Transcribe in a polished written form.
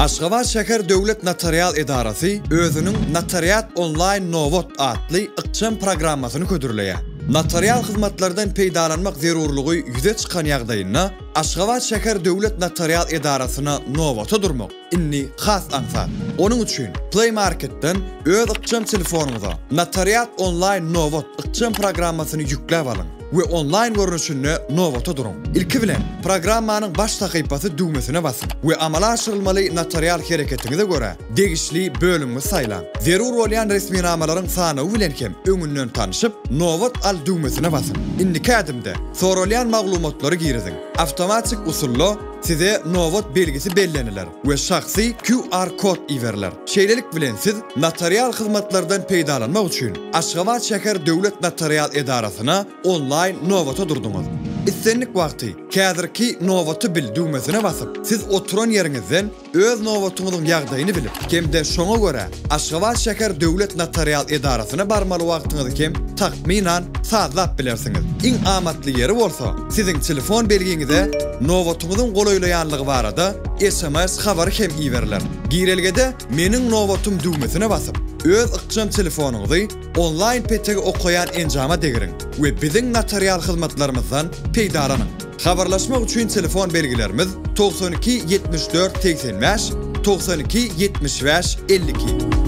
Aşgabat şäher döwlet notarial edarasy özüniň Notariat onlaýn nobat atly ykjam programmasyny hödürleýär. Notarial hyzmatlardan peýdalanmak zerurlygy ýüze çykan ýagdaýynda Aşgabat şäher döwlet notarial edarasyna nobata durmak indi has aňsat. Onuň üçin Play Marketden öz ykjam telefonyňyza Notariat onlaýn nobat ykjam programmasyny ýükläp alyň we onlaýn görnüşinde nobata duruň. Ilki bilen, programmanyň baş sahypasy düwmesine basyň we amala aşyrylmaly notarial hereketiňize görä degişli bölümiňizi saýlaň. Zerur bolýan resminamalaryň sanawy bilen hem öňünden tanşyp, Nobat al düwmesine basyň. Indiki ädimde, soralýan maglumatlary giriziň. Awtomatik usulda size nobat belgisi belleniler we şahsy QR kod iberiler. Şeýlelik bilen siz notarial hyzmatlardan peýdalanmak üçin Aşgabat şäher döwlet notarial edarasyna onlaýn nobata durduňyz. Islendik wagty Häzirki nobaty bil düwmesine basyp, siz oturan ýeriňizden öz nobatyňyzyň ýagdaýyny bilip hem-de şoňa görä Aşgabat şäher döwlet notarial edarasyna barmaly wagtyňyzy hem takmynan sazlap bilersiňiz. Iň amatly ýeri bolsa, siziň telefon belgiňize nobatyňyzyň golaýlaýanlygy barada sms habary hem iberiler. Girelgede Meniň nobatym düwmesine basyp, öz ykjam telefonyňyzy onlaýn petegi okaýan enjama degiriň we biziň notarial hyzmatlarymyzdan peýdalanyň. Habarlaşmak üçin telefon belgilerimiz, 92 74 85, 92 75 52.